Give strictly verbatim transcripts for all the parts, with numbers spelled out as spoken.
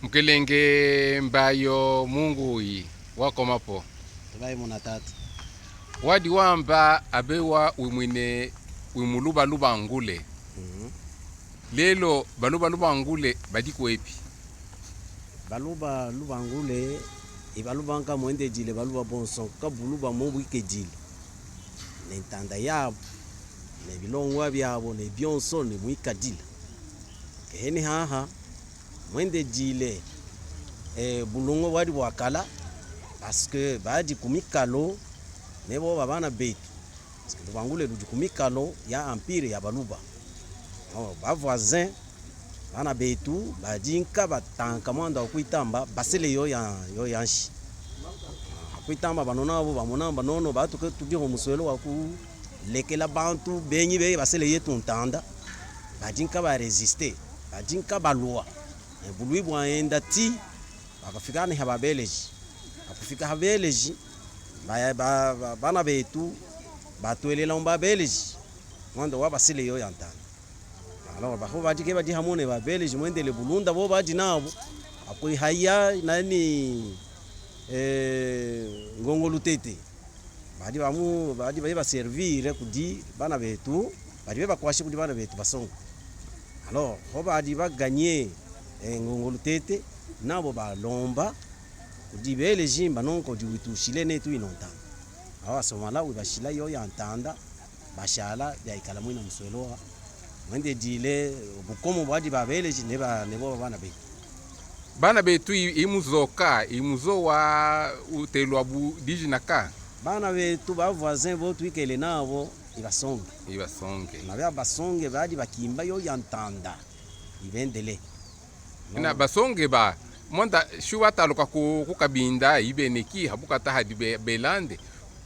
Mukelenge Mbayo, mu ngui wakoma po? Tubayi muna tata. Wadi wamba abewa wimwine wi mu Luba Lubangule. Mhm. Lelo Baluba Lubangule badi kwepi? Baluba Lubangule, i Baluba nka mwendedile Baluba bonso, nka buluba mo bwikedile. Ne ntanda yabo, ne bilongwa byabo, ne byonso, ne mwikadila. Kehene haha, mwendedile, eh, bulongo bwadi bwakala, parce que badi ku mikalo, ne bo babana betu. Parce que Lubangule ludi ku mikalo ya empire ya Baluba. Oh, ba voisin, bana betu, badi nka batanka mwanda wa kwitamba basele yo ya, yo ya nsi. Ah, kwitamba banona bo, bamona mba nono, batuke tudi ho muswelo wa kulekela bantu benyi be basele yetu ntanda. Badi nka ba résister, badi nka balwa. Eh, bulwi bwayenda ti, bakafika ni ha Babeleji. Bakufika ha Beleji, ba, ba, ba, bana betu, batwelela mu Babeleji mwanda wa basele yo ya ntanda. Alors, baho badi ke badi hamu ne Babeleji, mwendele bulunda bo badi nabo, akwihaya nani, eh, Ngongo Lutete. Badi bamu, badi baye ba servir kudi bana betu, badi be bakwasi kudi bana betu basonga. Alors, ho badi ba gagner, eh, Ngongo Lutete, nabo balomba kudi Beleji mba nonko di witusile netu ino ntanda. Awa somala wi basila yo ya ntanda, bashala byaikala mwina muswelo wa. Mwendedile bukomo bwadi Babeleji ne ba, ne bo bana betu. Bana betu i, i muzo ka, i muzo wa utêlwa bu dijina ka? Bana betu ba voisin bo twikele nabo, i basonge. I basonge. Na bya basonge badi bakimba yo ya ntanda, i bendele. Ina basonge ba, mwanda shu bataluka ku, ku Kabinda, i bene ki, ha bukata hadi be, Belande.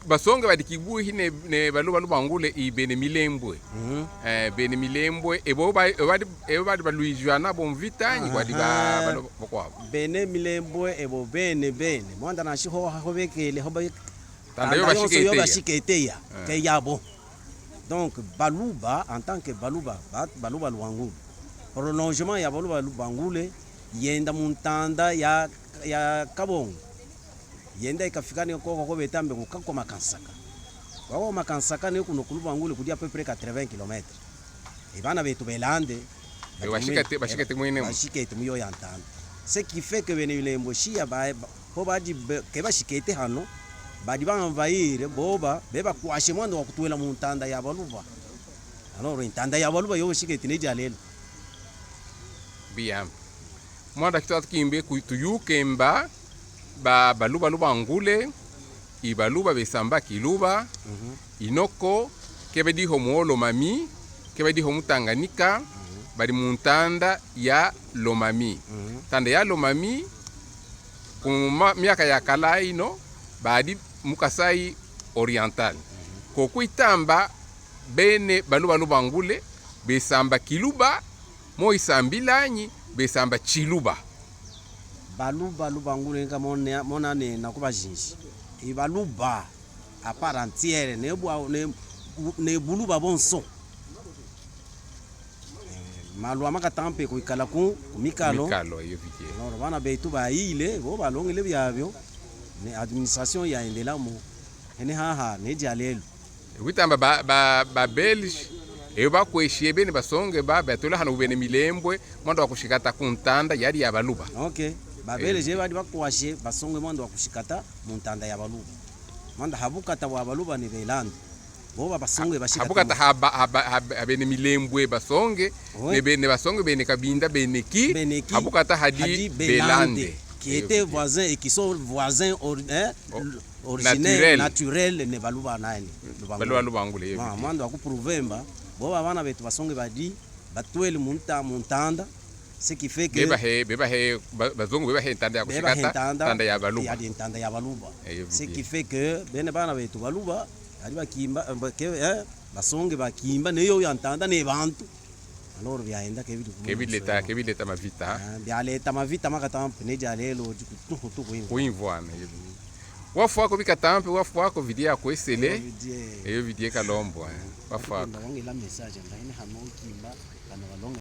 Basonge badi kibuhi ne, ne Baluba Lubangule i bene Milembwe. Mhm. Eh, bene Milembwe, ebo ba, ebo badi, ebo badi balwijana bo mvita, nyi kwadi ba, aha, Baluba bakwabo. Bene Milembwe, ebo bene, bene. Mwanda nasi ho, ho bekele, ho ba ntanda yo, ntanda yonso yo bashikete ya. Bashikete ya, eh, ke yabo. Donc, Baluba, en tant que Baluba, ba, Baluba Lubangule. Prolongement ya Baluba Lubangule, yenda mu ntanda ya, ya Kabongo. Yenda ikafika ne koko ko beta mbe ku Kakoma Kansaka. Kakoma Kansaka ne kuno ku Lubangule kudi à peu près quatre-vingts kilomètres. E bana betu Belande, e bashikete, bashikete mwine mu, bashikete mu yo ya ntanda. Ce qui fait que bene Milembwe siya ba, ba, ho badi be, ke bashikete hano, badi ba envahir, bo ba, be bakwasi mwanda wa kutwela mu ntanda ya Baluba. Alors, ntanda ya Baluba yo bashikete ne dya lelo. Bien. Mwanda kitu atu kimbe ku tuyuke mba, ba, Baluba Lubangule, i Baluba besamba Kiluba, mhm, i noko, ke badi ho mu Lomami, ke badi ho mu Tanganyika, mhm, badi mu ntanda ya Lomami. Mhm. Ntanda ya Lomami, ku ma, myaka yakala ino, badi mu Kasaï Oriental. Mhm. Ko kwitamba bene Baluba Lubangule, besamba Kiluba, mo isambila nyi, besamba Kiluba. Baluba Lubangule nka mona, mona ne na kuba zinzi. I Baluba à part entière, ne bwa, ne, ne Buluba bonso. Eh, malu makata mpe kwikala ku, ku mikalo. Mikalo, iyo vidie. Alors, bana betu bayile, bo balongele byabyo, ne administration yayendela mo. Hene haha, ne dya lelo. Kwitamba ba, ba, ba Belge, eyo bakwesiye bene basonge ba, batwela hano bene Milembwe, mwanda wa kushikata ku ntanda yadi ya Baluba. Ok. Ba Belge badi bakwasiye basonge mwanda wa kushikata mu ntanda ya Baluba. Mwanda ha bukata bwa Baluba ne Belande. Bo ba basonge bashikata. Ha bukata ha ba, ha ba, ha ba, ha bene Milembwe basonge, oui, ne bene basonge, bene Kabinda, bene ki, bene ki, ha bukata hadi, hadi Belande. Belande. Qui était voisin et qui sont voisins or-, hein, originaire, naturel, naturel, ne Baluba nani? Baluba Lubangule, iyo vidie. Mwanda wa kuprouver mba, bo ba bana betu basonge badi, batwele mu nta, mu ntanda, ce qui fait que bebahe, bebahe, ba, bazungu bebahe ntanda ya kushikata, bebahe ntanda, ntanda ya Baluba. Yadi ntanda ya Baluba. Iyo vidie. Ce qui fait que, bene bana betu Baluba, badi bakimba, eh, ba, ke, eh, basonge bakimba, ne yo ya ntanda, ne bantu. Alors, byaenda ke bidi ku, ke bileta, ke bileta mavita. Ah, byaleta mavita makata mpe, ne dya lelo, di kutuhu tu kwimvwa. Kwimvwa, ne. Wafwa ko bikata mpe, wafwa ko vidie ya kwesele. Iyo vidie. Iyo vidie Kalombo, eh. Wafwa ko. Nda wangela message, nda ine hano kimba, kana balonge